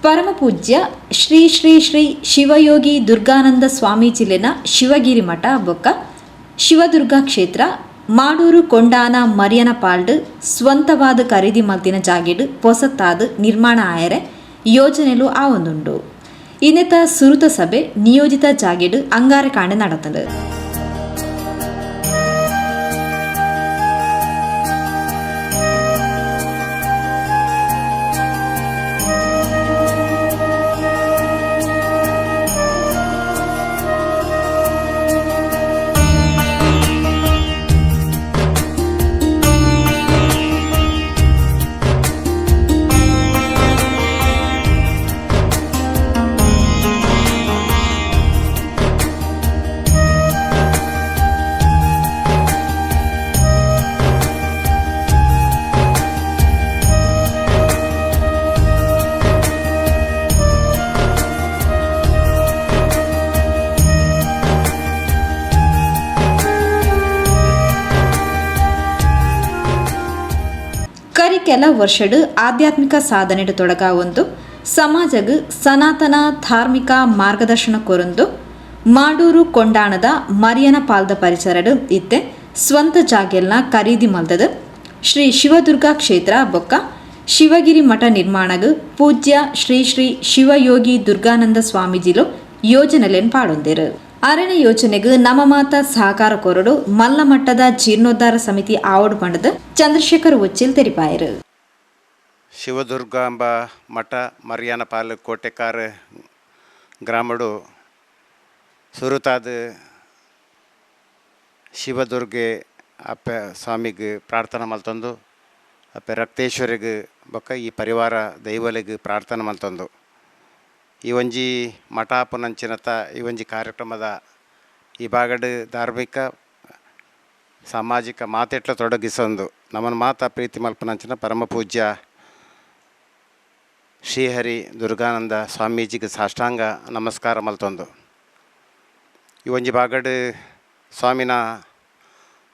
ಪರಮಪೂಜ್ಯ ಶ್ರೀ ಶ್ರೀ ಶ್ರೀ ಶಿವಯೋಗಿ ದುರ್ಗಾನಂದ ಸ್ವಾಮೀಜಿಲೆನ ಶಿವಗಿರಿ ಮಠ ಬೊಕ್ಕ ಶಿವದುರ್ಗಾ ಕ್ಷೇತ್ರ ಮಾಡೂರು ಕೊಂಡಾನ ಮರಿಯನ ಪಾಲ್ಡ್ ಸ್ವಂತವಾದ ಖರೀದಿ ಮಲ್ತಿನ ಜಾಗೆಡ್ ಪೊಸತ್ತಾದ್ ನಿರ್ಮಾಣ ಆಯರೆ ಯೋಜನೆಲು ಆವೊಂದುಂಡು. ಇನ್ನೆತ ಸುರುತ ಸಭೆ ನಿಯೋಜಿತ ಜಾಗೆಡ್ ಅಂಗಾರೆ ಕಾಂಡೆ ನಡತ್ಂಡ್. ಕರಿ ಕೆಲ ವರ್ಷಡ್ ಆಧ್ಯಾತ್ಮಿಕ ಸಾಧನೆಡ್ ತೊಡಗಾವೊಂದು ಸಮಾಜಗ್ ಸನಾತನ ಧಾರ್ಮಿಕ ಮಾರ್ಗದರ್ಶನ ಕೊರೊಂದು ಮಾಡೂರು ಕೊಂಡಾಣದ ಮರಿಯನ ಪಾಲ್ದ ಪರಿಸರಡ್ ಇತ್ತೆ ಸ್ವಂತ ಜಾಗೆಲ್ನ ಖರೀದಿ ಮಲ್ದದ್ ಶ್ರೀ ಶಿವದುರ್ಗಾ ಕ್ಷೇತ್ರ ಬೊಕ್ಕ ಶಿವಗಿರಿ ಮಠ ನಿರ್ಮಾಣಗ್ ಪೂಜ್ಯ ಶ್ರೀ ಶ್ರೀ ಶಿವಯೋಗಿ ದುರ್ಗಾನಂದ ಸ್ವಾಮೀಜಿಲು ಯೋಜನೆಲೆನ್ ಪಾಡೊಂದೆರ್. ಅರೆನ ಯೋಜನೆಗ್ ನಮ ಮಾತ ಸಹಕಾರ ಕೊರೊಡು, ಮಲ್ಲ ಮಟ್ಟದ ಜೀರ್ಣೋದ್ಧಾರ ಸಮಿತಿ ಆವೊಡು ಪಂಡುದು ಚಂದ್ರಶೇಖರ್ ಉಚ್ಚಿಲ್ ತೆರಿಪಾಯೆರ್. ಶಿವದುರ್ಗಾಂಬ ಮಠ ಮರಿಯಾನಪಾಲ್ ಕೋಟೆಕಾರ್ ಗ್ರಾಮಡು ಸುರುತಾದ್ ಶಿವದುರ್ಗೆ ಅಪ್ಪೆ ಸ್ವಾಮಿಗ್ ಪ್ರಾರ್ಥನೆ ಮಲ್ತೊಂದು, ಅಪ್ಪೆ ರಕ್ತೇಶ್ವರಿಗ್ ಬೊಕ್ಕ ಈ ಪರಿವಾರ ದೈವಲೆಗ್ ಪ್ರಾರ್ಥನೆ ಮಲ್ತೊಂದು ಈ ಒಂಜಿ ಮಠ ಆಪುನಂಚಿನತ ಈ ಒಂಜಿ ಕಾರ್ಯಕ್ರಮದ ಈ ಭಾಗಡ್ ಧಾರ್ಮಿಕ ಸಾಮಾಜಿಕ ಮಾತೆಟ್ಲ ತೊಡಗಿಸೊಂದು ನಮನ್ ಮಾತ ಪ್ರೀತಿ ಮಲ್ಪುನಂಚಿನ ಪರಮ ಪೂಜ್ಯ ಶ್ರೀಹರಿ ದುರ್ಗಾನಂದ ಸ್ವಾಮೀಜಿಗೆ ಸಾಷ್ಟಾಂಗ ನಮಸ್ಕಾರ ಮಲ್ತೊಂದು ಈ ಒಂಜಿ ಭಾಗಡ್ ಸ್ವಾಮಿನ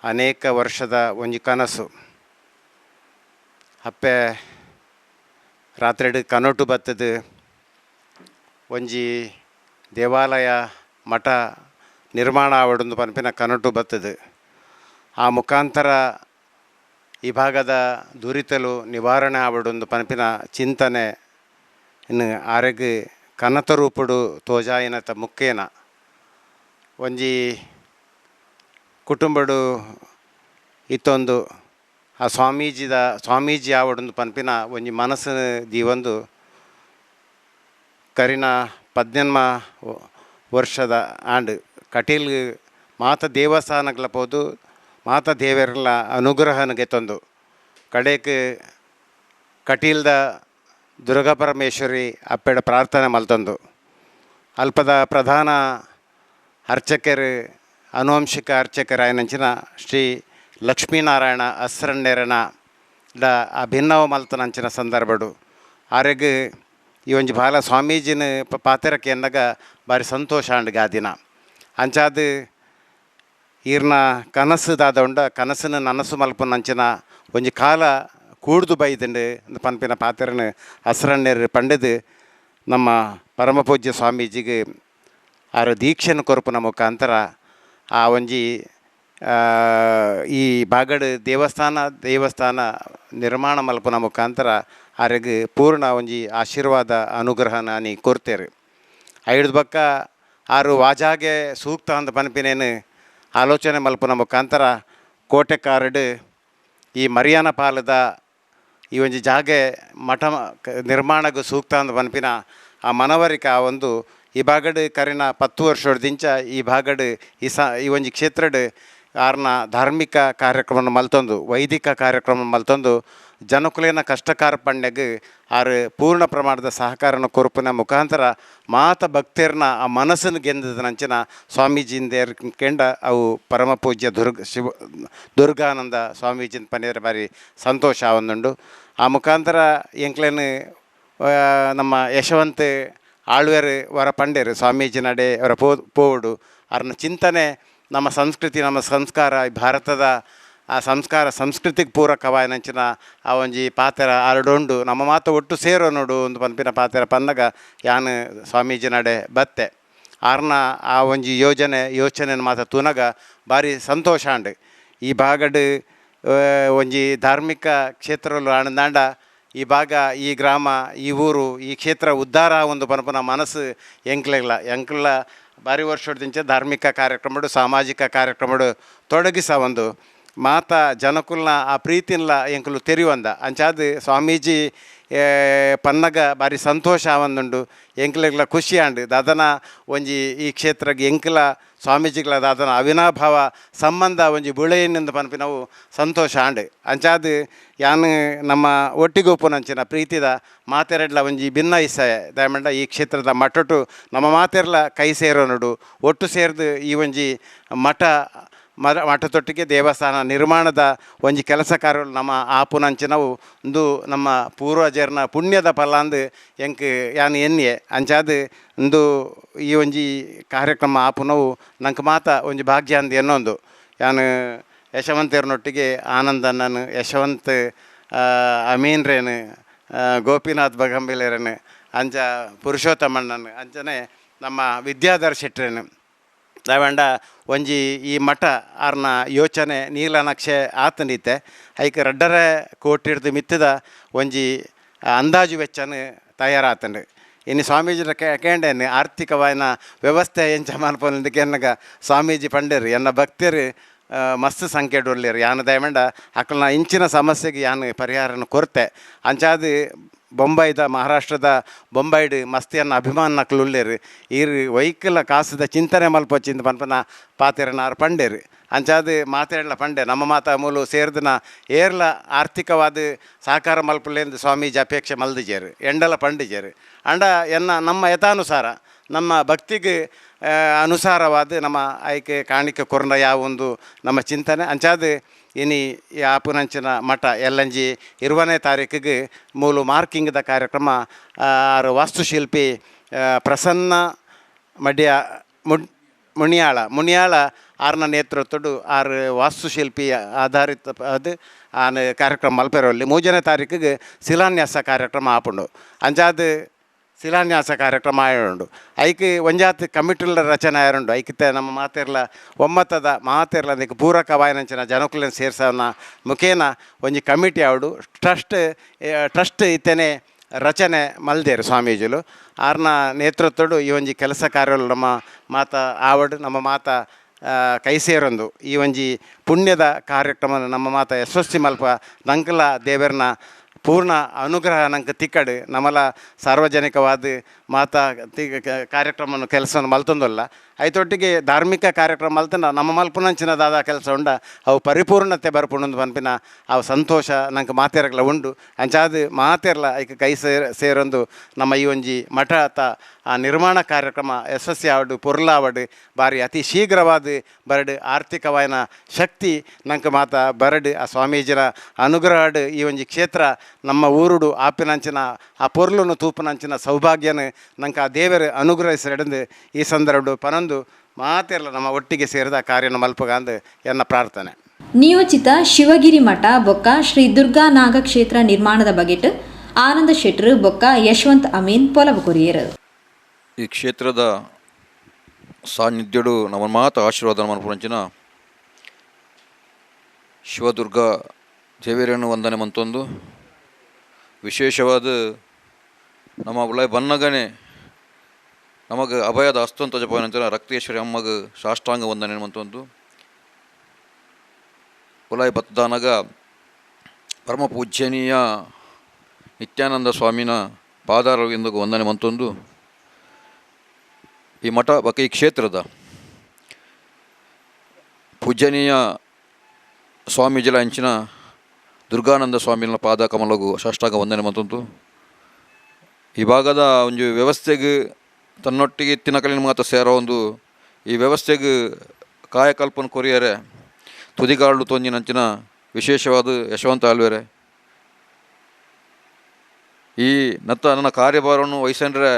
ಅನೇಕ ವರ್ಷದ ಒಂಜಿ ಕನಸು ಅಪ್ಪೆ ರಾತ್ರಿಡ್ ಕನೋಟು ಬತ್ತದು ಒಂಜಿ ದೇವಾಲಯ ಮಠ ನಿರ್ಮಾಣ ಆವಡೊಂದು ಪನ್ಪಿನ ಕನಟು ಬತ್ತದು ಆ ಮುಖಾಂತರ ಈ ಭಾಗದ ದುರಿತಲು ನಿವಾರಣೆ ಆವಡೊಂದು ಪನ್ಪಿನ ಚಿಂತನೆ ಇನ್ನು ಆರೆಗ್ ಕನತ ರೂಪುಡು ತೋಜಾಯಿನತ ಮುಖೇನ ಒಂಜಿ ಕುಟುಂಬಡು ಇತ್ತೊಂದು ಆ ಸ್ವಾಮೀಜಿದ ಸ್ವಾಮೀಜಿ ಆವಡೊಂದು ಪನ್ಪಿನ ಒಂಜಿ ಮನಸ್ಸು ದೀವೊಂದು ಕರಿನ 18 ವರ್ಷದ ಆಂಡ್ ಕಟೀಲ್ ಮಾತ ದೇವಸ್ಥಾನಗಳ ಪೋದು ಮಾತ ದೇವರೆಲ್ಲ ಅನುಗ್ರಹನ ಗೆತ್ತೊಂದು ಕಡೆಕ್ ಕಟೀಲ್ದ ದುರ್ಗಾ ಪರಮೇಶ್ವರಿ ಅಪ್ಪೆಡ ಪ್ರಾರ್ಥನೆ ಮಲ್ತೊಂದು ಅಲ್ಪದ ಪ್ರಧಾನ ಅರ್ಚಕರು ಅನುವಂಶಿಕ ಅರ್ಚಕರಾಯನಂಚಿನ ಶ್ರೀ ಲಕ್ಷ್ಮೀನಾರಾಯಣ ಅಸ್ರಣ್ಣೆರನ ದ ಅಭಿನವ ಮಲ್ತನಂಚಿನ ಸಂದರ್ಭಡು ಆರೆಗ್ ಈ ಒಂಜಿ ಬಾಲ ಸ್ವಾಮೀಜಿನ ಪಾತೆರಕ್ಕೆ ಎನ್ನಗ ಬಾರಿ ಸಂತೋಷ ಆಂಡ್ ಗಾದಿನ ಅಂಚಾದ್ ಈರ್ನ ಕನಸು ದಾದ ಉಂಡ ಕನಸನ್ನು ನನಸು ಮಲ್ಪುನಂಚಿನ ಒಂಜಿ ಕಾಲ ಕೂಡ್ದು ಬೈದುಂಡು ಪನ್ಪಿನ ಪಾತೆರನು ಅಸ್ರಣ್ಣೆರ್ ಪಂಡುದು ನಮ್ಮ ಪರಮಪೂಜ್ಯ ಸ್ವಾಮೀಜಿಗೆ ಆರ ದೀಕ್ಷೆನ ಕೊರ್ಪುನ ಮುಖಾಂತರ ಆ ಒಂಜಿ ಈ ಬಾಗಡ್ ದೇವಸ್ಥಾನ ದೇವಸ್ಥಾನ ನಿರ್ಮಾಣ ಮಲ್ಪುನ ಮುಖಾಂತರ ಆರೆಗ್ ಪೂರ್ಣ ಒಂಜಿ ಆಶೀರ್ವಾದ ಅನುಗ್ರಹ ನಾನಿ ಕೊರ್ತೇರು. ಐಡ್ದ್ ಬೊಕ್ಕ ಆರು ವಾಜಾಗೆ ಸೂಕ್ತ ಅಂದ್ ಪನ್ಪಿನೇನು ಆಲೋಚನೆ ಮಲ್ಪುನ ಮುಖಾಂತರ ಕೋಟೆಕಾರಡ್ ಈ ಮರಿಯಾನ ಪಾಲದ ಈ ಒಂಜಿ ಜಾಗೆ ಮಠ ನಿರ್ಮಾಣಗ್ ಸೂಕ್ತ ಅಂದ್ ಪನ್ಪಿನ ಆ ಮನವರಿಕೆ ಆ ಒಂದು ಈ ಭಾಗಡ್ ಕರಿನ 10 ವರ್ಷದಿಂಚ ಈ ಭಾಗಡ್ ಈ ಸ ಈ ಒಂಜಿ ಕ್ಷೇತ್ರಡ್ ಆರ್ನ ಧಾರ್ಮಿಕ ಕಾರ್ಯಕ್ರಮ ಮಲ್ತೊಂದು ವೈದಿಕ ಕಾರ್ಯಕ್ರಮ ಮಲ್ತೊಂದು ಜನಕುಲೇನ ಕಷ್ಟಕಾರ ಪಂಡೆಗ್ ಆರು ಪೂರ್ಣ ಪ್ರಮಾಣದ ಸಹಕಾರನ ಕೊರ್ಪುನ ಮುಖಾಂತರ ಮಾತ ಭಕ್ತರ್ನ ಆ ಮನಸ್ಸನ್ನು ಗೆಂದದ ಸ್ವಾಮೀಜಿಂದೇರ್ ಕೆಂಡ ಅವು ಪರಮ ಪೂಜ್ಯ ಶಿವ ದುರ್ಗಾನಂದ ಸ್ವಾಮೀಜಿನ ಪನ್ನಿದ್ರೆ ಬಾರಿ ಸಂತೋಷ ಆವೊಂದುಂಡು. ಆ ಮುಖಾಂತರ ಎಂಕ್ಲೇನು ನಮ್ಮ ಯಶವಂತ ಆಳ್ವೆರ್ ವರ ಪಂಡೇರು ಸ್ವಾಮೀಜಿ ನಡೆ ಅವರ ಪೋವಡು ಅರ್ನ ಚಿಂತನೆ ನಮ್ಮ ಸಂಸ್ಕೃತಿ ನಮ್ಮ ಸಂಸ್ಕಾರ ಭಾರತದ ಆ ಸಂಸ್ಕಾರ ಸಂಸ್ಕೃತಿಗೆ ಪೂರಕವಾಯಿನಂಚಿನ ಆ ಒಂಜಿ ಪಾತೆರ ಆರಡೊಂಡು ನಮ್ಮ ಮಾತ ಒಟ್ಟು ಸೇರೋನೋಡು ಒಂದು ಪನ್ಪಿನ ಪಾತೆರ ಪನ್ನಗ ಯಾನ್ ಸ್ವಾಮೀಜಿ ನಡೆ ಬತ್ತೆ. ಆರ್ನ ಆ ಒಂಜಿ ಯೋಜನೆ ಯೋಚನೆ ಮಾತ ತೂನಗ ಭಾರಿ ಸಂತೋಷ ಆಂಡ್. ಈ ಭಾಗಡ್ ಒಂಜಿ ಧಾರ್ಮಿಕ ಕ್ಷೇತ್ರಲು ಆಂಡ ಈ ಭಾಗ, ಈ ಗ್ರಾಮ, ಈ ಊರು, ಈ ಕ್ಷೇತ್ರ ಉದ್ಧಾರ ಒಂದು ಪನ್ಪುನ ಮನಸ್ಸು ಎಂಕ್ಲೆಗ್ಲ ಎಂಕ್ಲ ಭಾರಿ ವರ್ಷದಿಂಚ ಧಾರ್ಮಿಕ ಕಾರ್ಯಕ್ರಮಡು ಸಾಮಾಜಿಕ ಕಾರ್ಯಕ್ರಮಡು ತೊಡಗಿಸ ಒಂದು ಮಾತ ಜನಕುಲ್ನ ಆ ಪ್ರೀತಿನ್ಲ ಎಂಕುಲು ತೆರಿವಂದ. ಅಂಚಾದ್ ಸ್ವಾಮೀಜಿ ಪನ್ನಗ ಭಾರಿ ಸಂತೋಷ ಆವೊಂದುಂಡು, ಎಂಕ್ಲೆಗ್ಲ ಖುಷಿ ಆಂಡ್. ದಾದನ ಒಂಜಿ ಈ ಕ್ಷೇತ್ರಗ್ ಎಂಕ್ಲ ಸ್ವಾಮೀಜಿಗಳ ದಾದನ ಅವಿನಾಭಾವ ಸಂಬಂಧ ಒಂಜಿ ಬುಳೆಯಿನಿಂದ ಪನ್ಪಿನವು ಸಂತೋಷ ಆಂಡ್. ಅಂಚಾದ್ ಯಾನ್ ನಮ್ಮ ಒಟ್ಟಿಗೆ ಉಪ್ಪುನಂಚಿನ ಪ್ರೀತಿದ ಮಾತೆರಡ್ಲ ಒಂಜಿ ಭಿನ್ನ ಇಸಯ ದಾಯೆಪಂಡ ಈ ಕ್ಷೇತ್ರದ ಮಠಟು ನಮ್ಮ ಮಾತೆರ್ಲ ಕೈ ಸೇರೋನುಡು ಒಟ್ಟು ಸೇರ್ದು ಈ ಒಂಜಿ ಮಠ ಮರ ಮಠದೊಟ್ಟಿಗೆ ದೇವಸ್ಥಾನ ನಿರ್ಮಾಣದ ಒಂಜಿ ಕೆಲಸ ಕಾರ್ಯಗಳು ನಮ್ಮ ಆಪುನಂಚಿನವು ಉಂದು ನಮ್ಮ ಪೂರ್ವಜರ್ನ ಪುಣ್ಯದ ಫಲಾಂದ್ ಎಂಕ್ ಯಾನ್ ಎನ್ನಿಯೆ. ಅಂಚಾದ್ ಉಂದು ಈ ಒಂಜಿ ಕಾರ್ಯಕ್ರಮ ಆಪುನವು ನಂಕ್ ಮಾತ ಒಂಜಿ ಭಾಗ್ಯ ಅಂದ್ ಎನ್ನೊಂದು. ಯಾನ್ ಯಶವಂತೆರ್ನೊಟ್ಟಿಗೆ ಆನಂದಣ್ಣನ್, ಯಶವಂತ್ ಅಮೀನ್ರೇನ್, ಗೋಪಿನಾಥ್ ಬಗಂಬಿಲೆರನ್, ಅಂಚ ಪುರುಷೋತ್ತಮಣ್ಣನ್, ಅಂಚನೆ ನಮ್ಮ ವಿದ್ಯಾಧರ್ ಶೆಟ್ರೆನ್. ದಾಯೆಪಂಡ ಒಂಜಿ ಈ ಮಠ ಆರ್ನ ಯೋಚನೆ ನೀಲನಕ್ಷೆ ಆತಂಡಿತ್ತೆ. ಐಕ್ 2.5 ಕೋಟಿರ್ದು ಮಿತ್ತದ ಒಂಜಿ ಅಂದಾಜು ವೆಚ್ಚನ ತಯಾರಾತಂಡು. ಇನಿ ಸ್ವಾಮೀಜಿನ ಕೇಂಡೇನು ಆರ್ಥಿಕವಾಯಿನ ವ್ಯವಸ್ಥೆ ಎಂಚ ಮನ್ಪೊಂದು ಕೇನ್ನಗ ಸ್ವಾಮೀಜಿ ಪಂಡೆರ್, ಎನ್ನ ಭಕ್ತರು ಮಸ್ತ್ ಸಂಖ್ಯೆಡ್ ಉಲ್ಲೆರ್, ಯಾನ್ ದಯಮಂಡ ಅಕಲ್ನ ಇಂಚಿನ ಸಮಸ್ಯೆಗೆ ಯಾನ್ ಪರಿಹಾರನ ಕೊರ್ತೆ. ಅಂಚಾದ್ ಬೊಂಬೈದ, ಮಹಾರಾಷ್ಟ್ರದ ಬೊಂಬೈಡ್ ಮಸ್ತ್ ಎನ್ನ ಅಭಿಮಾನಕ್ಲು ಉಲ್ಲೆರ್, ಈರ್ ವೈಕಲ ಕಾಸುದ ಚಿಂತನೆ ಮಲ್ಪೊಚ್ಚಿಂದ್ ಪನ್ಪುನ ಪಾತೆರನ್ ಆರ್ ಪಂಡೆರ್. ಅಂಚಾದ್ ಮಾತೆರ್ಲ ಪಂಡೆ, ನಮ್ಮ ಮಾತ ಮೂಲು ಸೇರ್ದಿನ ಏರ್ಲ ಆರ್ಥಿಕವಾದ್ ಸಹಕಾರ ಮಲ್ಪುಲೆಂದು ಸ್ವಾಮೀಜಿ ಅಪೇಕ್ಷೆ ಮಲ್ದಿಜೆರ್, ಎಂಡಲ ಪಂಡಿಜೆರ್. ಆಂಡ ಎನ್ನ ನಮ್ಮ ಯಥಾನುಸಾರ ನಮ್ಮ ಭಕ್ತಿಗೆ ಅನುಸಾರವಾದ ನಮ್ಮ ಆಯ್ಕೆ ಕಾಣಿಕೆ ಕೊರ್ನ ಯಾವೊಂದು ನಮ್ಮ ಚಿಂತನೆ. ಅಂಚಾದ್ ಇನಿ ಈ ಆಪುನಂಚಿನ ಮಠ ಎಲ್ಲಂಜಿ 20ನೇ ತಾರೀಕಿಗೆ ಮೂಲು ಮಾರ್ಕಿಂಗ್ದ ಕಾರ್ಯಕ್ರಮ. ಆರು ವಾಸ್ತುಶಿಲ್ಪಿ ಪ್ರಸನ್ನ ಮಡ್ಯ ಮುಣಿಯಾಳ ಮುಣಿಯಾಳ ಆರ್ನ ನೇತೃತ್ವಡು ಆರು ವಾಸ್ತುಶಿಲ್ಪಿ ಆಧಾರಿತ ಅದು ಆನ್ ಕಾರ್ಯಕ್ರಮ ಮಲ್ಪೆರೊಲ್ಲಿ. 3ನೇ ತಾರೀಕಿಗೆ ಶಿಲಾನ್ಯಾಸ ಕಾರ್ಯಕ್ರಮ ಆಪುಂಡು. ಅಂಚಾದ್ ಶಿಲಾನ್ಯಾಸ ಕಾರ್ಯಕ್ರಮ ಆಯುಂಡು. ಐಕ್ ಒಂಜಾತ್ ಕಮಿಟಿಲ ರಚನೆ ಆಯರುಂಡು. ಐಕಿತ್ತೆ ನಮ್ಮ ಮಾತೆರ್ಲ ಒಮ್ಮತದ ಮಾತೆರ್ಲ ಅದಕ್ಕೆ ಪೂರಕವಾಯಿನಂಚಿನ ಜನಕುಲೆನ್ ಸೇರ್ಸವನ ಮುಖೇನ ಒಂಜಿ ಕಮಿಟಿ ಆವಡು. ಟ್ರಸ್ಟ್ ಟ್ರಸ್ಟ್ ಇತ್ತನೆ ರಚನೆ ಮಲ್ದೇರು ಸ್ವಾಮೀಜಿಲು. ಆರ್ನ ನೇತೃತ್ವಡು ಈ ಒಂಜಿ ಕೆಲಸ ಕಾರ್ಯಗಳು ನಮ್ಮ ಮಾತ ಆವಡ್, ನಮ್ಮ ಮಾತ ಕೈ ಸೇರೊಂದು ಈ ಒಂಜಿ ಪುಣ್ಯದ ಕಾರ್ಯಕ್ರಮ ನಮ್ಮ ಮಾತ ಯಶಸ್ವಿ ಮಲ್ಪ ನಂಕಲ ದೇವರ್ನ ಪೂರ್ಣ ಅನುಗ್ರಹ ನಂಗೆ ತಿಕ್ಕಡು. ನಮಲ ಸಾರ್ವಜನಿಕವಾದ ಮಾತಾ ಕಾರ್ಯಕ್ರಮವನ್ನು ಕೆಲಸವನ್ನು ಮಲ್ತೊಂದುಲ್ಲ. ಐತೊಟ್ಟಿಗೆ ಧಾರ್ಮಿಕ ಕಾರ್ಯಕ್ರಮ ಮಲ್ತಂಡ ನಮ್ಮ ಮಲ್ಪುನಂಚಿನ ದಾದ ಕೆಲಸ ಉಂಡ ಅವು ಪರಿಪೂರ್ಣತೆ ಬರ್ಪುಂಡು ಪನ್ಪಿನ ಅವು ಸಂತೋಷ ನಂಗೆ ಮಾತೆರ್ಗ್ಲ ಉಂಡು. ಅಂಚಾದ್ ಮಾತೆರ್ಲ ಐಕ್ ಕೈ ಸೇರೊಂದು ನಮ್ಮ ಈ ಒಂಜಿ ಮಠ ಆ ನಿರ್ಮಾಣ ಕಾರ್ಯಕ್ರಮ ಯಶಸ್ವಿ ಆವಡ್, ಪೊರ್ಲಾವಡ್, ಬಾರಿ ಅತಿ ಶೀಘ್ರವಾದ ಬರಡು, ಆರ್ಥಿಕವಾಯಿನ ಶಕ್ತಿ ನಂಗೆ ಮಾತ ಬರಡು, ಆ ಸ್ವಾಮೀಜಿನ ಅನುಗ್ರಹಡ್ ಈ ಒಂಜಿ ಕ್ಷೇತ್ರ ನಮ್ಮ ಊರುಡು ಆಪಿನಂಚಿನ ಆ ಪೊರ್ಲುನು ತೂಪುನಂಚಿನ ಸೌಭಾಗ್ಯನ ನಂಗೆ ಆ ದೇವರು ಅನುಗ್ರಹಿಸಲೆಂದು ಈ ಸಂದರ್ಭ ಪನೊಂದು ಮಾತೆರ್ಲ ನಮ್ಮ ಒಟ್ಟಿಗೆ ಸೇರಿದ ಕಾರ್ಯನ ಮಲ್ಪುಗಾಂದು ಎನ್ನ ಪ್ರಾರ್ಥನೆ. ನಿಯೋಜಿತ ಶಿವಗಿರಿ ಮಠ ಬೊಕ್ಕ ಶ್ರೀ ದುರ್ಗಾ ನಾಗಕ್ಷೇತ್ರ ನಿರ್ಮಾಣದ ಬಗೆಟ್ ಆನಂದ ಶೆಟ್ರು ಬೊಕ್ಕ ಯಶವಂತ್ ಅಮೀನ್ ಪೊಲಬು ಕೊರಿಯರು. ಈ ಕ್ಷೇತ್ರದ ಸಾನ್ನಿಧ್ಯಡು ನಮ್ಮ ಮಾತ ಆಶೀರ್ವಾದ ಮನ್ಪುನಂಚಿನ ಶಿವದುರ್ಗ ದೇವೇರನ್ನು ವಂದನೆ ಮಂತೊಂದು, ವಿಶೇಷವಾದ ನಮ್ಮ ಉಲಾಯಿ ಬನ್ನಗನೆ ನಮಗೆ ಅಭಯದ ಹಸ್ತಂತ ಜಪನಂಚಿನ ರಕ್ತೇಶ್ವರಿ ಅಮ್ಮಗ ಸಾಷ್ಟಾಂಗ ವಂದನೆ ಮಂತೊಂದು, ಉಲಾಯಿ ಬತ್ತದಾನಗ ಪರಮ ಪೂಜ್ಯನೀಯ ನಿತ್ಯಾನಂದ ಸ್ವಾಮಿನ ಪಾದಾರವಿಂದಗೂ ವಂದನೆ ಮಂತೊಂದು, ಈ ಮಠ ಬೊಕ ಈ ಕ್ಷೇತ್ರದ ಪೂಜನೀಯ ಸ್ವಾಮೀಜಿಲ ಅಂಚಿನ ದುರ್ಗಾನಂದ ಸ್ವಾಮಿನ ಪಾದ ಕಮಲಗು ಸಾಷ್ಟಾಂಗ ವಂದನೆ ಮಂತೊಂದು, ಈ ಭಾಗದ ಒಂಜಿ ವ್ಯವಸ್ಥೆಗೆ ತನ್ನೊಟ್ಟಿಗೆ ಇತ್ತಿನಕಲಿನ ಮಾತ ಸೇರೋ ಒಂದು ಈ ವ್ಯವಸ್ಥೆಗೆ ಕಾಯಕಲ್ಪನ ಕೊರಿಯರೆ ತುದಿಗಾಳು ತೊಂಜಿನಂಚಿನ ವಿಶೇಷವಾದ ಯಶವಂತ ಆಲ್ವೇರೆ, ಈ ನತ್ತ ನನ್ನ ಕಾರ್ಯಭಾರವನ್ನು ವಹಿಸಂಡ್ರೆ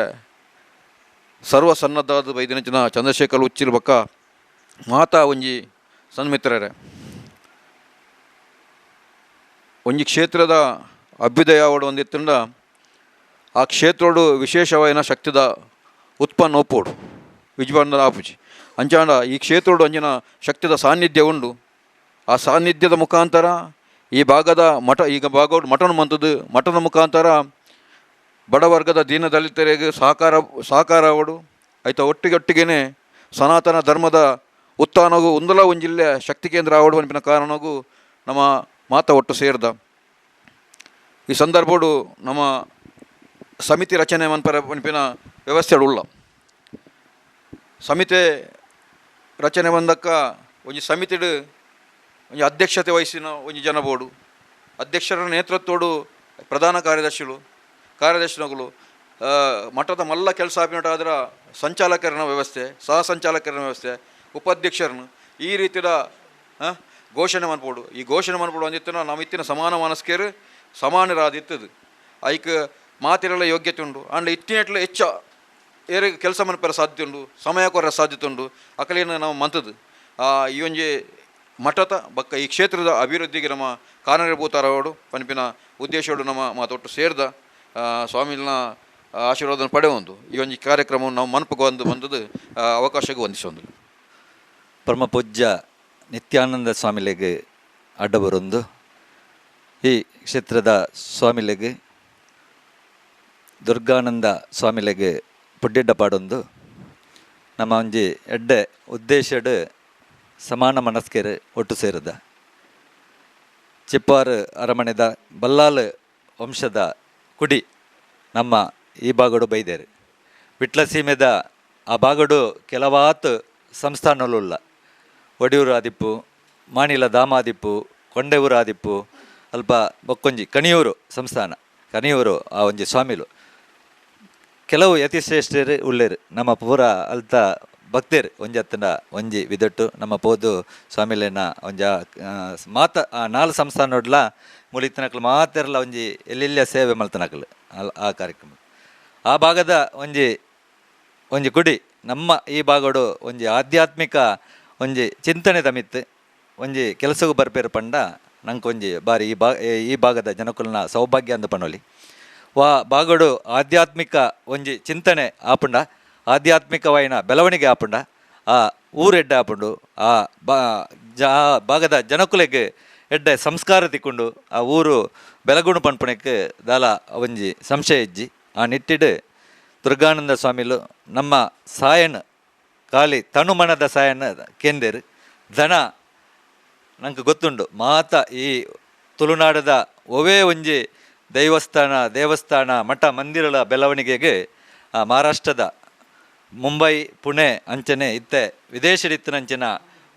ಸರ್ವ ಸನ್ನದ್ಧವಾದ ಬೈದಿನಂಚಿನ ಚಂದ್ರಶೇಖರ್ ಉಚ್ಚಿಲ್ ಬೊಕ್ಕ ಮಾತಾ ಒಂಜಿ ಸನ್ಮಿತ್ರರೆ. ಒಂಜಿ ಕ್ಷೇತ್ರದ ಅಭ್ಯುದಯ ಆವಡ್ ಒಂದಿತ್ತುಂಡ ಆ ಕ್ಷೇತ್ರಡು ವಿಶೇಷವಾಯಿನ ಶಕ್ತಿದ ಉತ್ಪನ್ನ ಒಪ್ಪೋಡು ವಿಜ್ಬಂಧನ ಆಪುಜಿ. ಅಂಚಾಂಡ ಈ ಕ್ಷೇತ್ರಡು ಅಂಚಿನ ಶಕ್ತಿದ ಸಾನ್ನಿಧ್ಯ ಉಂಡು. ಆ ಸಾನ್ನಿಧ್ಯದ ಮುಖಾಂತರ ಈ ಭಾಗದ ಮಠ, ಈಗ ಭಾಗಡು ಮಠನ ಮಂತದ್ದು ಮಠದ ಮುಖಾಂತರ ಬಡವರ್ಗದ ದೀನ ದಲಿತರಿಗೆ ಸಹಕಾರ ಸಹಕಾರ ಆವಡು ಐತ ಒಟ್ಟಿಗೆ ಒಟ್ಟಿಗೆನೆ ಸನಾತನ ಧರ್ಮದ ಉತ್ಥಾನಗೂ ಉಂದಲ ಒಂಜಿಲ್ಲೆ ಶಕ್ತಿ ಕೇಂದ್ರ ಆವಡು ಪನ್ಪಿನ ಕಾರಣಗೂ ನಮ್ಮ ಮಾತ ಒಟ್ಟು ಸೇರ್ದ. ಈ ಸಂದರ್ಭಡು ನಮ್ಮ ಸಮಿತಿ ರಚನೆ ಮನ್ಪರ ಪನ್ಪಿನ ವ್ಯವಸ್ಥೆ ಉಲ್ಲ. ಸಮಿತಿ ರಚನೆ ಬಂದಕ್ಕ ಒಂಜಿ ಸಮಿತಿಡ್ ಒಂಜಿ ಅಧ್ಯಕ್ಷತೆ ವಹಿಸಿನ ಒಂಜಿ ಜನ ಬೋಡು, ಅಧ್ಯಕ್ಷರ ನೇತೃತ್ವಡು ಪ್ರಧಾನ ಕಾರ್ಯದರ್ಶಿಲು, ಕಾರ್ಯದರ್ಶಿನಗಳು, ಮಠದ ಮಲ್ಲ ಕೆಲಸ ಆಪಿನಟ ಆದ್ರ ಸಂಚಾಲಕರನ ವ್ಯವಸ್ಥೆ, ಸಹ ಸಂಚಾಲಕರನ ವ್ಯವಸ್ಥೆ, ಉಪಾಧ್ಯಕ್ಷರನ್ನು ಈ ರೀತಿಯ ಘೋಷಣೆ ಮನ್ಪೋಡು. ಈ ಘೋಷಣೆ ಮನ್ಪೋಡು ಅಂದಿತ್ತಿನ ನಮ್ಮ ಇತ್ತಿನ ಸಮಾನ ಮನಸ್ಕೇರು ಸಮಾನರಾದಿತ್ತದು. ಐಕ್ ಮಾತಿರೆಲ್ಲ ಯೋಗ್ಯತೆ ಉಂಡು. ಆಂಡ ಇತ್ತಿನಟ್ಲ ಹೆಚ್ಚ ಏರಿಗೆ ಕೆಲಸ ಮನ್ಪೆರ ಸಾಧ್ಯ ಉಂಡು, ಸಮಯ ಕೊರ ಸಾಧ್ಯತೆ ಉಂಡು. ಅಕಲೇನ ನಾವು ಮಂತದ್ದು ಈ ಒಂಜಿ ಮಠದ ಬಕ್ಕ ಈ ಕ್ಷೇತ್ರದ ಅಭಿವೃದ್ಧಿಗೆ ನಮ್ಮ ಕಾರಣೀಭೂತರಾವಡು ಪನ್ಪಿನ ಉದ್ದೇಶಡು ನಮ್ಮ ಮಾತೊಟ್ಟು ಸೇರ್ದ ಸ್ವಾಮಿನ ಆಶೀರ್ವಾದ ಪಡೆಯೊಂದು ಈ ಒಂಜಿ ಕಾರ್ಯಕ್ರಮವನ್ನು ನಾವು ಮನ್ಪುಗೆ ಬಂದು ಬಂದದ್ದು ಅವಕಾಶಕ್ಕೆ ವಂದಿಸೊಂದು. ಪರಮ ಪೂಜ್ಯ ನಿತ್ಯಾನಂದ ಸ್ವಾಮಿಲೆಗ್ ಅಡ್ಡ ಬರೊಂದು, ಈ ಕ್ಷೇತ್ರದ ಸ್ವಾಮಿಲೆಗ್, ದುರ್ಗಾನಂದ ಸ್ವಾಮಿಲೆಗ್ ಪುಡ್ಡಿಡ್ಡ ಪಾಡೊಂದು, ನಮ್ಮ ಒಂಜಿ ಎಡ್ಡೆ ಉದ್ದೇಶಡ್ ಸಮಾನ ಮನಸ್ಕೆರ್ ಒಟ್ಟು ಸೇರದ. ಚಿಪ್ಪಾರು ಅರಮನೆದ ಬಲ್ಲಾಲ್ ವಂಶದ ಕುಡಿ ನಮ್ಮ ಈ ಭಾಗಡು ಬೈದೇರು. ವಿಟ್ಲ ಸೀಮೆದ ಆ ಭಾಗಡು ಕೆಲವಾತ್ ಸಂಸ್ಥಾನಲುಲ್ಲ. ಒಡಿಯೂರು ಆದಿಪ್ಪು, ಮಾಣಿಲ ದಾಮಾದಿಪ್ಪು, ಕೊಂಡೆಯೂರು ಆದಿಪ್ಪು, ಅಲ್ಪ ಬೊಕ್ಕೊಂಜಿ ಕಣಿಯೂರು ಸಂಸ್ಥಾನ, ಕಣಿಯೂರು ಆ ಒಂಜಿ ಸ್ವಾಮಿಲು, ಕೆಲವು ಯತಿಶ್ರೇಷ್ಠರು ಉಲ್ಲೇರು. ನಮ್ಮ ಪೂರ ಅಲ್ತ ಭಕ್ತರು ಒಂಜಿ ಅತ್ತಂಡ ಒಂಜಿ ವಿದಟ್ಟು ನಮ್ಮ ಪೋದು ಸ್ವಾಮಿಲೆನ ಒಂಜ ಮಾತ ಆ ನಾಲ್ ಸಂಸ್ಥಾನೊಡ್ಲ ಮುಲಿತ್ತನಕ್ಲು ಮಾತೆರ್ಲ ಒಂಜಿ ಎಲ್ಲೆಲ್ಲ ಸೇವೆ ಮಲ್ತನಕ್ಲು. ಆ ಕಾರ್ಯಕ್ರಮ ಆ ಭಾಗದ ಒಂಜಿ ಒಂಜಿ ಗುಡಿ ನಮ್ಮ ಈ ಭಾಗಡು ಒಂಜಿ ಆಧ್ಯಾತ್ಮಿಕ ಒಂಜಿ ಚಿಂತನೆ ತಮಿತ್ತು ಒಂಜಿ ಕೆಲಸಗೂ ಬರ್ಪೇರು ಪಂಡ ನಂಗೆ ಒಂಜಿ ಬಾರಿ ಈ ಭಾಗದ ಜನಕುಲ್ನ ಸೌಭಾಗ್ಯ ಅಂದ ಪನೊಲಿ. ವಾ ಭಾಗಡು ಆಧ್ಯಾತ್ಮಿಕ ಒಂಜಿ ಚಿಂತನೆ ಆಪುಂಡ, ಆಧ್ಯಾತ್ಮಿಕವಾಯಿನ ಬೆಳವಣಿಗೆ ಆಪುಂಡ, ಆ ಊರು ಎಡ್ಡೆ ಆಪುಂಡು, ಆ ಬಾ ಜಾ ಭಾಗದ ಜನಕುಲೆಗ್ ಎಡ್ಡೆ ಸಂಸ್ಕಾರ ತಿಕ್ಕೊಂಡು ಆ ಊರು ಬೆಳಗುಣು ಪನ್ಪುಣಕ್ಕೆ ದಾಲ ಒಂಜಿ ಸಂಶಯ ಇಜ್ಜಿ. ಆ ನಿಟ್ಟಿಡ್ ದುರ್ಗಾನಂದ ಸ್ವಾಮಿಲು ನಮ್ಮ ಸಾಯನ್ ಖಾಲಿ ತನುಮನದ ಸಾಯನ್ ಕೇಂದೇರು. ದನ ನಂಗೆ ಗೊತ್ತುಂಡು, ಮಾತ ಈ ತುಳುನಾಡದ ಒವೇ ಒಂಜಿ ದೈವಸ್ಥಾನ, ದೇವಸ್ಥಾನ, ಮಠ ಮಂದಿರಗಳ ಬೆಳವಣಿಗೆಗೆ ಮಹಾರಾಷ್ಟ್ರದ ಮುಂಬೈ, ಪುಣೆ ಅಂಚನೆ ಇತ್ತೆ ವಿದೇಶಡಿತ್ತಿನಂಚಿನ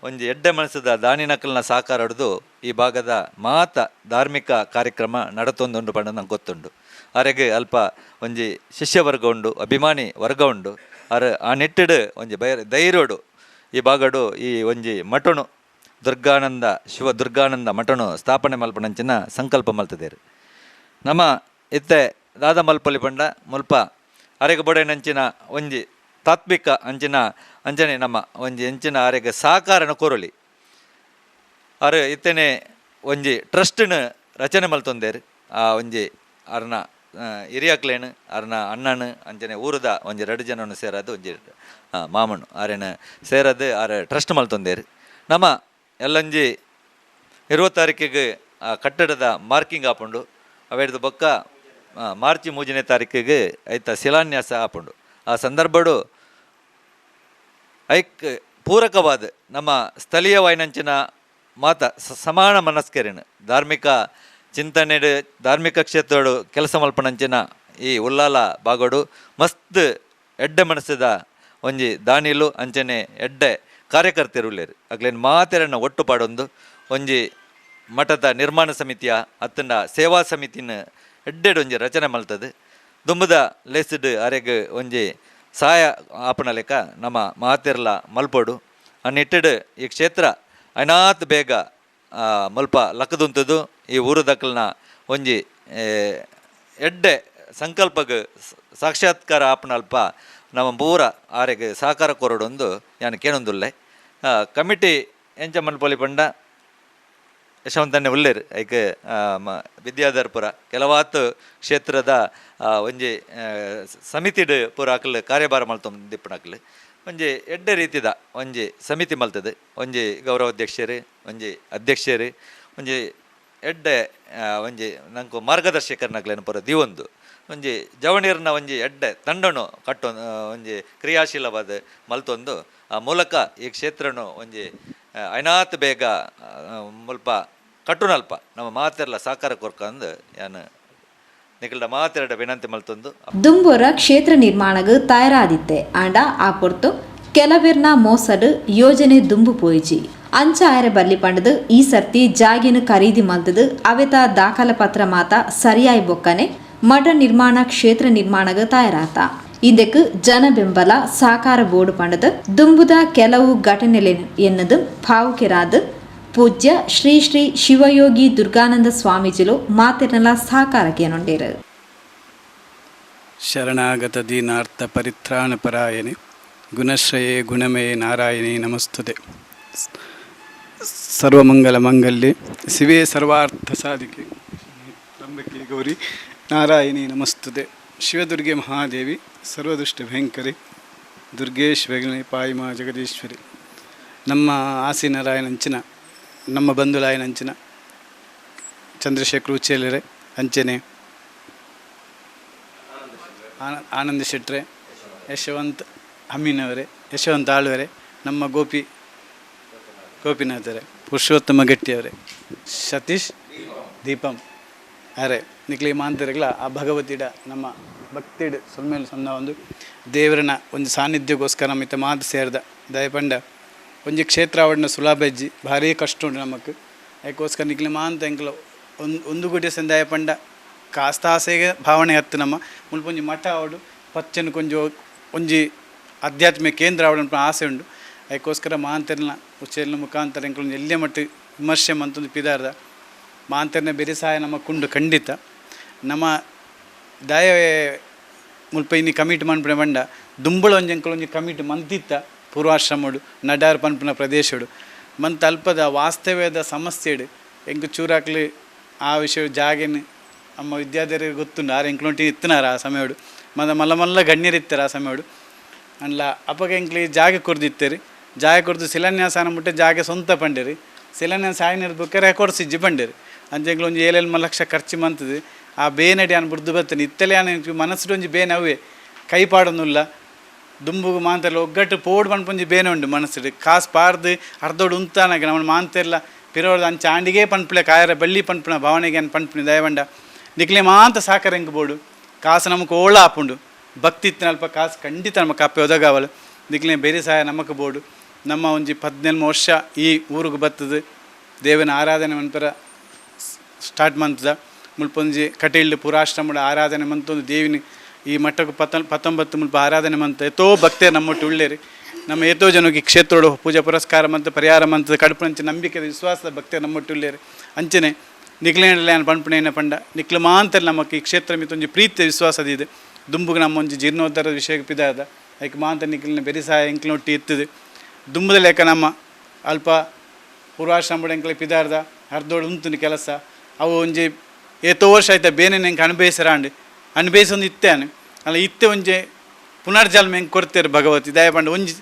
ಒಂಜಿ ಎಡ್ಡೆ ಮನಸ್ಸದ ದಾನಿನಕಲ್ನ ಸಹಕಾರ ಹಿಡ್ದು ಈ ಭಾಗದ ಮಾತ ಧಾರ್ಮಿಕ ಕಾರ್ಯಕ್ರಮ ನಡತೊಂದುಂಡು ಪಂಡ ನಂಗೆ ಗೊತ್ತುಂಡು. ಅರೆಗೆ ಅಲ್ಪ ಒಂಜಿ ಶಿಷ್ಯ ವರ್ಗ ಉಂಡು, ಅಭಿಮಾನಿ ವರ್ಗ ಉಂಡು. ಅರೆ ಆ ನಿಟ್ಟಿಡು ಒಂಜಿ ಬೈರ್ ಧೈರ್ಯಡು ಈ ಭಾಗಡು ಈ ಒಂಜಿ ಮಠನು ದುರ್ಗಾನಂದ ಶಿವ ದುರ್ಗಾನಂದ ಮಠನು ಸ್ಥಾಪನೆ ಮಲ್ಪನಂಚಿನ ಸಂಕಲ್ಪ ಮಲ್ತದೇರು. ನಮ್ಮ ಇತ್ತೆ ದಾದ ಮಲ್ಪೊಲಿ ಪಂಡ ಮುಲ್ಪ ಅರೆಗೆ ಬೊಡೆನಂಚಿನ ಒಂಜಿ ತಾತ್ವಿಕ ಅಂಚಿನ ಅಂಚನೆ ನಮ್ಮ ಒಂಜಿ ಎಂಚಿನ ಅರೆಗೆ ಸಹಕಾರನ ಕೋರೊಲಿ. ಅರೆ ಇತ್ತನೆ ಒಂಜಿ ಟ್ರಸ್ಟ್ನ ರಚನೆ ಮಲ್ತೊಂದೇರು. ಆ ಒಂಜಿ ಅರ್ನ ಹಿರಿಯಕ್ಲೇನು, ಅರ್ನ ಅಣ್ಣನ, ಅಂಚನೆ ಊರದ ಒಂಜಿ ರಡ್ಡ್ ಜನನು ಸೇರದು, ಒಂಜಿ ಮಾಮಣ್ಣು ಆರೆನ ಸೇರದು ಆರೆ ಟ್ರಸ್ಟ್ ಮಲ್ತೊಂದೇರು. ನಮ್ಮ ಎಲ್ಲಂಜಿ 20 ತಾರೀಕಿಗೆ ಆ ಕಟ್ಟಡದ ಮಾರ್ಕಿಂಗ್ ಆಪುಂಡು. ಅವೆಡ್ದು ಬೊಕ್ಕ ಮಾರ್ಚ್ 3ನೇ ತಾರೀಕಿಗೆ ಐತ ಶಿಲಾನ್ಯಾಸ ಆಪುಂಡು. ಆ ಸಂದರ್ಭಡು ಐಕ್ ಪೂರಕವಾದ ನಮ್ಮ ಸ್ಥಳೀಯವಾಯಿನಂಚಿನ ಮಾತ ಸಮಾನ ಮನಸ್ಕರಿನ ಧಾರ್ಮಿಕ ಚಿಂತನೆಡು ಧಾರ್ಮಿಕ ಕ್ಷೇತ್ರಡು ಕೆಲಸ ಮಲ್ಪನಂಚಿನ ಈ ಉಲ್ಲಾಲ ಭಾಗಡು ಮಸ್ತ್ ಎಡ್ಡೆ ಮನಸ್ಸದ ಒಂಜಿ ದಾನಿಲು ಅಂಚನೆ ಎಡ್ಡೆ ಕಾರ್ಯಕರ್ತರು ಉಲ್ಲೇರು. ಅಕ್ಲೇನ್ ಮಾತೆರನ್ನ ಒಟ್ಟು ಪಾಡೊಂದು ಒಂಜಿ ಮಠದ ನಿರ್ಮಾಣ ಸಮಿತಿಯ ಅತ್ತಂಡ ಸೇವಾ ಸಮಿತಿನ ಎಡ್ಡೆಡ್ ಒಂಜಿ ರಚನೆ ಮಲ್ತದೆ. ದುಂಬುದ ಲೇಸ್ಡ್ ಅರೆಗ್ ಒಂಜಿ ಸಹಾಯ ಆಪನ ಲೆಕ್ಕ ನಮ್ಮ ಮಾತೆರ್ಲ ಮಲ್ಪೊಡು. ಆ ನಿಟ್ಟಿಡ್ ಈ ಕ್ಷೇತ್ರ ಅನಾತ್ ಬೇಗ ಮುಲ್ಪ ಲಕ್ಕದುಂತದು. ಈ ಊರು ದಕ್ಕಲ್ನ ಒಂಜಿ ಎಡ್ಡೆ ಸಂಕಲ್ಪಗ್ ಸಾಕ್ಷಾತ್ಕಾರ ಆಪನಲ್ಪ ನಮ್ಮ ಪೂರ ಆರೆಗ್ ಸಹಕಾರ ಕೊರಡೊಂದು ಯಾನ್ ಕೇನೊಂದುಲ್ಲೆ. ಕಮಿಟಿ ಎಂಚ ಮಲ್ಪೊಲಿ ಪಂಡ ಯಶವಂತನೇ ಉಲ್ಲೇರ್ ಐಕ್ ವಿದ್ಯಾಧರ್ಪುರ ಕೆಲವಾತ್ ಕ್ಷೇತ್ರದ ಒಂಜಿ ಸಮಿತಿಡ್ ಪೂರ ಅಕ್ಲು ಕಾರ್ಯಭಾರ ಮಲ್ತೊಂದಿಪ್ಪುನಕ್ಲು ಒಂಜಿ ಎಡ್ಡೆ ರೀತಿದ ಒಂಜಿ ಸಮಿತಿ ಮಲ್ತದೆ. ಒಂಜಿ ಗೌರವಾಧ್ಯಕ್ಷರು, ಒಂಜಿ ಅಧ್ಯಕ್ಷರು, ಒಂಜಿ ಎಡ್ಡೆ ಒಂಜಿ ನಂಕು ಮಾರ್ಗದರ್ಶಕರ್ನಕ್ಲೆನ ಪೂರ ದೀವೊಂದು ಒಂಜಿ ಜವಣೀರ್ನ ಒಂಜಿ ಎಡ್ಡೆ ತಂಡನು ಕಟ್ಟೊ ಒಂಜಿ ಕ್ರಿಯಾಶೀಲವಾದ ಮಲ್ತೊಂದು ಆ ಮೂಲಕ ಈ ಕ್ಷೇತ್ರನು ಒಂಜಿ ಐನಾತ್ ಬೇಗ ಮುಲ್ಪ ಕಟ್ಟುನಲ್ಪ ನಮ್ಮ ಮಾತೆರ್ಲ ಸಹಕಾರ ಕೊರ್ಕಂದು ಯಾನ್ ನಿಕಲ್ಡ ಮಾತೆರಡ ವಿನಂತಿ ಮಲ್ತೊಂದು. ದುಂಬೊರ ಕ್ಷೇತ್ರ ನಿರ್ಮಾಣಗ್ ತಯಾರಾದಿತ್ತೆ ಆಂಡ ಆ ಪೊರ್ತು ಕೆಲವೆರ್ನ ಮೋಸಡ್ ಯೋಜನೆ ದುಂಬು ಪೋಯಿಜಿ. ಅಂಚ ಆಯರೆ ಬರ್ಲಿ ಪಂಡದು ಈ ಸರ್ತಿ ಜಾಗಿನ ಖರೀದಿ ಮಲ್ತದು ಅವೆತ ದಾಖಲ ಪತ್ರ ಮಾತ ಸರಿಯಾಯಿ ಬೊಕ್ಕನೆ ಮಠ ನಿರ್ಮಾಣ ಕ್ಷೇತ್ರ ನಿರ್ಮಾಣಗ್ ತಯಾರಾತ. ಇಂದಕ್ಕೆ ಜನ ಬೆಂಬಲ ಸಹಕಾರ ಬೋರ್ಡ್ ಪಂಡದು ದುಂಬುದ ಕೆಲವು ಘಟನೆಲೆ ಎನ್ನದು ಭಾವುಕೆರಾದ ಪೂಜ್ಯ ಶ್ರೀ ಶ್ರೀ ಶಿವಯೋಗಿ ದುರ್ಗಾನಂದ ಸ್ವಾಮೀಜಿಲು ಮಾತೆರ್ನಲ ಸಹಕಾರಕ್ಕೇನುಂಡೇರು. ಶರಣಾಗತ ದೀನಾರ್ಥ ಪರಿತ್ರಾಣ ಪರಾಯಣೆ ಗುಣಶ್ರಯೇ ಗುಣಮಯೇ ನಾರಾಯಣೇ ನಮಸ್ತುತೆ. ಸರ್ವಮಂಗಲ ಮಂಗಲ್ಯೆ ಶಿವೇ ಸರ್ವಾರ್ಥ ಸಾಧಿಕೆ ತ್ರಂಬಕೆ ಗೌರಿ ನಾರಾಯಣಿ ನಮಸ್ತುತೆ. ಶಿವದುರ್ಗೆ ಮಹಾದೇವಿ ಸರ್ವದುಷ್ಟ ಭಯಂಕರಿ ದುರ್ಗೇಶ್ವರಿ ಪಾಯಿಮಾ ಜಗದೀಶ್ವರಿ. ನಮ್ಮ ಆಸೀನರಾಯನಂಚಿನ ನಮ್ಮ ಬಂಧುಲಾಯನಂಚಿನ ಚಂದ್ರಶೇಖರ್ ಉಚ್ಚೇಲರೆ ಅಂಚನೆ ಆನಂದ ಶೆಟ್ರೆ, ಯಶವಂತ್ ಅಮೀನವರೇ, ಯಶವಂತ ಆಳ್ವರೆ, ನಮ್ಮ ಗೋಪಿನಾಥರೇ, ಪುರುಷೋತ್ತಮ ಗಟ್ಟಿಯವರೇ, ಸತೀಶ್ ದೀಪಂ ಅರೆ ನಿಕ್ಲಿ ಮಾಂತರಿಗಳ ಆ ಭಗವತಿಡ ನಮ್ಮ ಭಕ್ತಿಡ್ ಸೊಲ್ಮೇಲೆ ಸೊನ್ನ ಒಂದು ದೇವರನ ಒಂದು ಸಾನ್ನಿಧ್ಯಕ್ಕೋಸ್ಕರ ನಮ್ಮ ಇತ್ತ ಮಾತು ಸೇರ್ದ ದಯಪಂಡ ಒಂಜಿ ಕ್ಷೇತ್ರ ಅವಡನ ಸುಲಭ ಹೆಜ್ಜಿ ಭಾರೀ ಕಷ್ಟ ಉಂಟು ನಮಕ್. ಅದಕ್ಕೋಸ್ಕರ ನಿಕ್ಲಿ ಮಾಂತ ಎಂಕ್ಲ ಒಂದು ಒಂದು ಗುಡಿ ಸಂದಾಯ ಪಂಡ ಕಾಸ್ತಾಸೆಗೆ ಭಾವನೆ ಹತ್ತು ನಮ್ಮ ಮುಲ್ಪ ಒಂಜಿ ಮಠ ಅವಡು ಪಚ್ಚನ ಕೊಂಜ ಒಂಜಿ ಆಧ್ಯಾತ್ಮಿಕ ಕೇಂದ್ರ ಅವಡು ಆಸೆ ಉಂಡು. ಅದಕ್ಕೋಸ್ಕರ ಮಾಂತರ್ನ ಉಚ್ಚೇಲಿನ ಮುಖಾಂತರ ಎಂಕ್ಲ ಒಂಜಿ ಎಲ್ಲೇ ಮಟ್ಟ ವಿಮರ್ಶೆ ಮಂತೊಂದು ಪಿದಾರ್ದ ಮಾಂತರ್ನ ಬೆರಿಸಾಯ ನಮ್ಮ ಕುಂಡು ಖಂಡಿತ ನಮ್ಮ ದಯ ಮುಲ್ಪ ಇನಿ ಕಮಿಟಿ ಮನ್ಪುನ ಪಂಡ ದುಂಬುಳ ಒಂಜಿ ಎಂಕುಲು ಒಂಜಿ ಕಮಿಟಿ ಮಂತಿತ್ತ ಪೂರ್ವಾಶ್ರಮಡು ನಡಾರ್ ಪನ್ಪುನ ಪ್ರದೇಶಡು ಮಂತ್ ಅಲ್ಪದ ವಾಸ್ತವ್ಯದ ಸಮಸ್ಯೆಡು ಎಂಕ್ ಚೂರಾಕ್ಲಿ ಆ ವಿಷಯ ಜಾಗೆನ್ ನಮ್ಮ ವಿದ್ಯಾಧರಿಗೆ ಗೊತ್ತುಂಡು. ಆರ್ ಎಂಕ್ಲೊಂಟಿ ಇತ್ತನಾರ ಆ ಸಮಯಡು ಮದ ಮಲ್ಲ ಮಲ್ಲ ಗಣ್ಯರು ಇತ್ತಾರೆ ಆ ಸಮಯಡು. ಅಂಡ್ಲ ಅಪಗ ಎಂಕ್ಲಿ ಜಾಗೆ ಕೊರ್ದಿತ್ತೇರಿ. ಜಾಗೆ ಕೊರ್ದು ಶಿಲಾನ್ಯಾಸ ಮುಟ್ಟೆ ಜಾಗೆ ಸ್ವಂತ ಪಂಡೇರಿ. ಶಿಲಾನ್ಯಾಸ ಆಯ್ನರ್ ಬೊಕ್ಕ ರೆಕಾರ್ಡ್ಸ್ ಇಜ್ಜಿ ಪಂಡೇರಿ. ಅಂಚ ಎಂಕ್ಲ ಒಂಜಿ ಏಳೆಲ್ಮ ಲಕ್ಷ ಖರ್ಚು ಮಂತದು ಆ ಬೇನಡಿ ಆನ್ ಬುಡ್ದು ಬತ್ತನೆ ಇತ್ತಲೆ ಆನ್ ಮನಸ್ಸುಡು ಒಂಜಿ ಬೇನೆ ಅವೇ ಕೈ ಪಾಡೊಂದುಲ್ಲ ದುಂಬುಗು ಮಾಂತೆರ್ಲ ಒಗ್ಗಟ್ಟು ಪೋಡು ಪನ್ಪೊಂಜಿ ಬೇನೆ ಉಂಡು ಮನಸ್ಸುಡು. ಕಾಸು ಪಾರ್ದು ಅರ್ಧೋಡು ಉಂತಾನಗ ನಮ್ಮ ಮಾಂತೆರ್ಲ ಪಿರೋಡ್ದ ಅಂಚ ಆಂಡಿಗೆ ಪನ್ಪುಲೆ ಕಾಯರ ಬಳ್ಳಿ ಪನ್ಪುನ ಭಾವನೆಗೆ ಅನ್ ಪನ್ಪುನಿ. ದಯವಂಡ ನಿಕ್ಲೆ ಮಾಂತ ಸಾಕರ ಎಂಕ್ ಬೋಡು. ಕಾಸು ನಮಕ್ ಓಳ ಆಪುಂಡು. ಭಕ್ತಿ ಇತ್ತಿನಲ್ಪ ಕಾಸು ಖಂಡಿತ ನಮಕ್ ಅಪ್ಪೆ ಒದಗಾವಲು. ನಿಕ್ಲೆ ಬೇರೆ ಸಹಾಯ ನಮಕ್ ಬೋಡು. ನಮ್ಮ ಒಂಜಿ 18 ವರ್ಷ ಈ ಊರುಗು ಬತ್ತದು ದೇವನ ಆರಾಧನೆ ಮನ್ಪರ ಸ್ಟಾರ್ಟ್ ಮಂತದ ಮುಲ್ಪೊಂಜಿ ಕಟೀಲ್ಡ್ ಪುರಾಶ್ರಮದ ಆರಾಧನೆ ಮಂತೊಂದು ದೇವಿನ ಈ ಮಠಕ್ಕೆ 19 ಮುಲ್ಪ ಆರಾಧನೆ ಮಂತ ಏತೋ ಭಕ್ತರು ನಮ್ಮೊಟ್ಟು ಉಳ್ಳೇರಿ. ನಮ್ಮ ಏತೋ ಜನಕ್ಕೆ ಕ್ಷೇತ್ರೋಡು ಪೂಜಾ ಪುರಸ್ಕಾರ ಮಂತ ಪರಿಹಾರ ಮಂತದ ಕಡುಪುನಂಚ ನಂಬಿಕೆ ವಿಶ್ವಾಸದ ಭಕ್ತರು ನಮ್ಮೊಟ್ಟು ಉಳ್ಳೇರಿ. ಅಂಚನೆ ನಿಕ್ಲೇನಲ್ಲ ಪಂಪುನೇನ ಪಂಡ ನಿಕ್ಲು ಮಾಂತರ್ ನಮಕ್ ಈ ಕ್ಷೇತ್ರ ಮಿತ್ತೊಂಜಿ ಪ್ರೀತಿ ವಿಶ್ವಾಸದ ಇದೆ. ದುಂಬುಗೆ ನಮ್ಮ ಒಂಜಿ ಜೀರ್ಣೋದ್ಧಾರದ ವಿಷಯ ಪಿದಾದ ಐಕ್ ಮಾಂತ ನಿಕ್ಲಿನ ಬೆರಿಸಾಯ ಎಂಕ್ಲೊಟ್ಟಿ ಇತ್ತದು ದುಂಬುದ ಲೆಕ್ಕ ನಮ್ಮ ಅಲ್ಪ ಪೂರ್ವಾಶ್ರಮಡು ಎಂಕ್ಲೆ ಪಿದಾರ್ದ ಅರ್ಧೋಡು ಉಂತುನಿ ಕೆಲಸ ಅವು ಒಂಜಿ ಏತೋ ವರ್ಷ ಆಯ್ತ ಬೇನೆ ಎಂಕ್ ಅನುಭವಿಸರಾಂಡ್ ಅನುಭವಿಸೊಂದು ಇತ್ತೇನೆ ಅಲ್ಲ ಇತ್ತೆ ಒಂಜಿ ಪುನರ್ಜನ್ಮ ಎಂಕ್ ಕೊಡ್ತೇರು ಭಗವತಿ ದಯ ಪಂಡ ಒಂಜಿ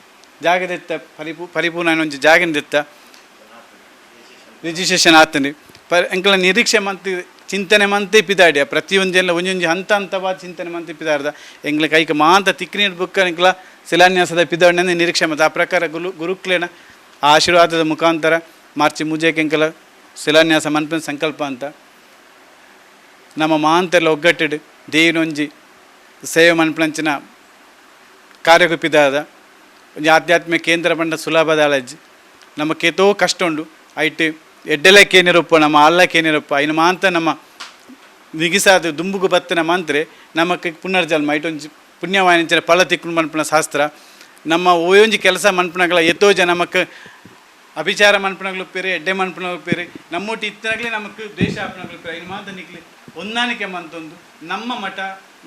ಜಾಗದೆತ್ತ ಪರಿಪೂರ್ಣ ಒಂಜಿ ಜಾಗನ ರಿಜಿಸ್ಟ್ರೇಷನ್ ಆತಂಡಿ ಪರ್ ಎಂಕ್ಲ ನಿರೀಕ್ಷೆ ಮಂತ್ ಚಿಂತನೆ ಮಂತೆ ಪಿದಾಡಿಯ ಪ್ರತಿಯೊಂದೆಲ್ಲ ಒಂಜೊಂಜಿ ಹಂತ ಹಂತವಾದ ಚಿಂತನೆ ಮಂತೆ ಪಿದಾರ್ದ ಎಂಕ್ಲ ಕೈಕ್ ಮಾಂತ ತಿಕ್ಕಿನೀರು ಬುಕ್ಕ ಎಂಕ್ಲ ಶಿಲಾನ್ಯಾಸದ ಪಿದಾಡಿನ ನಿರೀಕ್ಷೆ ಮತ್ತು ಆ ಪ್ರಕಾರ ಗುರುಕ್ಲೇನ ಆ ಆಶೀರ್ವಾದದ ಮುಖಾಂತರ ಮಾರ್ಚ್ ಮುಜೆಗೆ ಎಂಕ್ಲ ಶಿಲಾನ್ಯಾಸ ಮನ್ಪಿನ ಸಂಕಲ್ಪ ಅಂತ ನಮ್ಮ ಮಾಂತೆಲ್ಲ ಒಗ್ಗಟ್ಟಿಡು ದೇವಿನೊಂಜಿ ಸೇವೆ ಮನ್ಪಂಚಿನ ಕಾರ್ಯಕುಪಿದಾದ ಒಂಜಿ ಆಧ್ಯಾತ್ಮಿಕ ಕೇಂದ್ರ ಪಂಡ ಸುಲಭದ ಅಲಜ್ಜಿ ನಮ್ಮ ಏತೋ ಕಷ್ಟ ಉಂಡು. ಐಟ್ ಎಡ್ಡೆಲಕ್ಕೇನಿರಪ್ಪ ನಮ್ಮ ಅಲ್ಲಕ್ಕೇನಿರಪ್ಪ ಐನ ಮಾಂತ ನಮ್ಮ ನಿಗಿಸಾದ ದುಂಬುಗು ಬತ್ತಿನ ಮಂತ್ರೆ ನಮಕ್ ಪುನರ್ಜನ್ಮ ಐಟೊಂಜಿ ಪುಣ್ಯವಾಣಿಂಚಿನ ಫಲ ತಿಕ್ಕುಂಡು ಮನ್ಪುನ ಶಾಸ್ತ್ರ. ನಮ್ಮ ಓಯೊಂಜಿ ಕೆಲಸ ಮನ್ಪುನಗಳ ಏತೋ ಜನ ನಮಕ್ ಅಭಿಚಾರ ಮನ್ಪುನಗಳು ಪೇರೆ ಎಡ್ಡೆ ಮನ್ಪುನಗಳು ಪೇರೆ ನಮ್ಮೊಟ್ಟು ಇತ್ತನಾಗಲೇ ನಮಕ್ ದ್ವೇಷ ಆಪುನಗಳು ಪೇರೆ ಐನ ಮಾಂತ ನಿಕ್ಲಿ ಹೊಂದಾಣಿಕೆ ಮಂತೊಂದು ನಮ್ಮ ಮಠ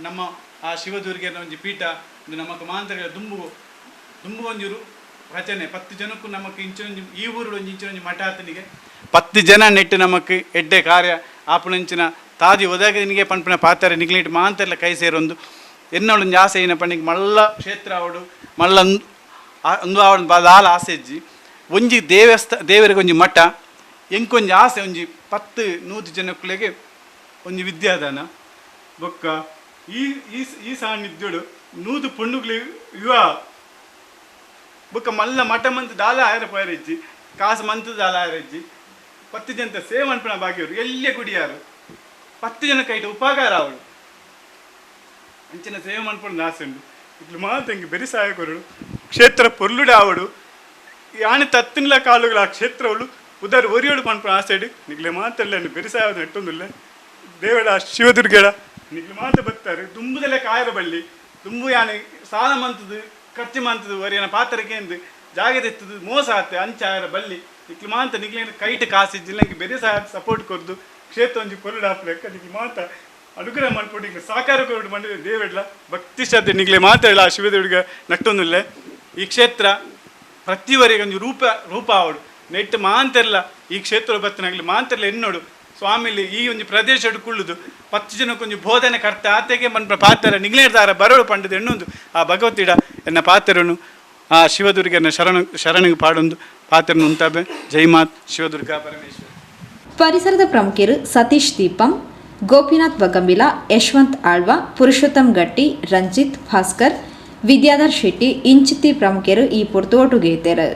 ನಮ್ಮ ಆ ಶಿವದುರ್ಗೆನ ಒಂಜಿ ಪೀಠ ಒಂದು ನಮಕ್ ಮಾಂತಗಳ ದುಂಬು ದುಂಬು ಒಂಜಿ ರಚನೆ 10 ಜನಕ್ಕೂ ನಮಕ್ ಇಂಚಿನೊಂಜಿ ಈ ಊರು ಒಂಜಿ ಇಂಚಿನೊಂಜಿ ಮಠ ಆತನಿಗೆ ಪತ್ತು ಜನ ನೆಟ್ಟು ನಮಕ್ ಎಡ್ಡೆ ಕಾರ್ಯ ಆಪುನಂಚಿನ ತಾದಿ ಒದಗನಿಗೆ ಪನ್ಪಿನ ಪಾತ್ರ ನಿಗ್ಲಿಟ್ ಮಾಂತೆರ್ಲ ಕೈ ಸೇರೊಂದು ಎನ್ನೊಳೊಂಜಿ ಆಸೆ ಏನಪ್ಪ ನಿಂಗೆ ಮಲ್ಲ ಕ್ಷೇತ್ರ ಆವಡು ಮಲ್ಲ ಅಂದು ಆವಡು ದಾಲ ಆಸೆ ಇಜ್ಜಿ. ಒಂಜಿ ದೇವರಿಗೆ ಒಂಜಿ ಮಠ, ಎಂಕೊಂಜಿ ಆಸೆ ಒಂಜಿ 10-100 ಜನಕ್ಕುಲೆಗೆ ಒಂಜಿ ವಿದ್ಯಾದಾನ ಬೊಕ್ಕ ಈ ಈ ಈ ಸಾನ್ನಿಧ್ಯೋಡು 100 ಪೊಣ್ಣುಗ್ಲೆ ವಿವಾಹ ಬೊಕ್ಕ ಮಲ್ಲ ಮಠ ಮಂತ್ ದಾಲ ಆಯರ ಪೋಯರ ಇಜ್ಜಿ, ಕಾಸು ಮಂತ್ ದಾಲ ಆಯರ ಇಜ್ಜಿ. 10 ಜನತ ಸೇವೆ ಮನ್ಪುನ ಬಾಕಿಯವರು ಎಲ್ಲಿಯ ಕುಡಿಯಾರು 10 ಜನ ಕೈಟ್ ಉಪಕಾರ ಅವಳು ಅಂಚಿನ ಸೇವೆ ಮನ್ಪುನ ಆಸೆ ಉಂಡು. ಇಟ್ಲು ಮಾತ ಹಿಂಗೆ ಬೆರಿ ಸಹಾಯ ಕೊರಡು ಕ್ಷೇತ್ರ ಪೊರ್ಲುಡೆ ಆವಡು ಯಾನೆ ತತ್ತಿನ ಕಾಲುಗಳ ಆ ಕ್ಷೇತ್ರವಳು ಉದಾರು ಒರಿಯೋಡು ಪನ್ಪುನ ಆಸೆ ಇಡು. ನಿಗ್ಲೆ ಮಾತೆಲ್ಲ ಬೆರಿ ಸಹಾಯ ನೆಟ್ಟೊಂದಿಲ್ಲ ದೇವಡ ಶಿವದುರ್ಗಡ ನಿಗ್ಲೆ ಮಾತ ಬತ್ತಾರೆ ದುಂಬುದಲ್ಲೇ ಕಾಯರ ಬಳ್ಳಿ ದುಂಬು ಯಾನೆ ಸಾಲ ಮಂತದು ಖರ್ಚು ಮಂತದು ಒರಿಯನ ಪಾತ್ರಕ್ಕೆ ಜಾಗ ತೆತ್ತದು ಮೋಸ ಆತೆ ಅಂಚ ಆಯರ ಬಳ್ಳಿ ನಿಕ್ಲು ಮಾಂತ ನಿಗ್ಲೇನ ಕೈಟ್ ಕಾಸಿಜ್ಜಿಲ್ಲ ನಂಗೆ ಬೇರೆ ಸಹಾಯ ಸಪೋರ್ಟ್ ಕೊರ್ದು ಕ್ಷೇತ್ರ ಒಂಜಿ ಪೊರ್ಲುಡು ಆಪುಲೆಕ್ಕ ನಿಕ್ಲು ಮಾತ ಅನುಗ್ರಹ ಮಲ್ಪೊಡು ನಿಕ್ಲೆ ಸಾಕಾರ ಕೊರಡು ಮಂಡಿದ ದೇವೆಡ್ಲ ಭಕ್ತಿ ಶ್ರದ್ಧೆ ನಿಗ್ಲೆ ಮಾತಾಡಲ ಆ ಶಿವದುರ್ಗ ನಟ್ಟೊಂದಿಲ್ಲ. ಈ ಕ್ಷೇತ್ರ ಪ್ರತಿವರೆಗೆ ಒಂಜಿ ರೂಪ ರೂಪ ಆವಡು ನೆಟ್ ಮಾಂತೆರ್ಲ ಈ ಕ್ಷೇತ್ರ ಬತ್ತನಾಗ್ಲಿ ಮಾಂತೆರ್ಲ ಎನ್ನೋಡು ಸ್ವಾಮಿಲಿ ಈ ಒಂಜಿ ಪ್ರದೇಶಡ್ ಕುಳ್ಳುದು 10 ಜನಕ್ಕೊಂಜಿ ಬೋಧನೆ ಕರ್ತ ಆತೆಗೆ ಮನ್ಪ ಪಾತ್ರ ನಿಗ್ಲೇರ್ದಾರ ಬರೋಡು ಪಂಡದು ಎಣ್ಣೊಂದು ಆ ಭಗವತಿಡ ಎನ್ನ ಪಾತ್ರನು ಆ ಶಿವದುರ್ಗನ ಶರಣ ಶರಣಿಗೆ ಪಾಡೊಂದು ಪಾತ್ರನು ಉಂತಾಬೆ. ಜೈ ಮಾತ್ ಶಿವದುರ್ಗಾ ಪರಮೇಶ್ವರ. ಪರಿಸರದ ಪ್ರಮುಖರು ಸತೀಶ್ ದೀಪಂ, ಗೋಪಿನಾಥ್ ಬಗಂಬಿಲ, ಯಶವಂತ್ ಆಳ್ವ, ಪುರುಷೋತ್ತಮ್ ಗಟ್ಟಿ, ರಂಜಿತ್, ಭಾಸ್ಕರ್, ವಿದ್ಯಾಧರ್ ಶೆಟ್ಟಿ ಇಂಚಿತ್ತಿ ಪ್ರಮುಖರು ಈ ಪೊರ್ತು ಒಟ್ಟುಗೈತೆರು.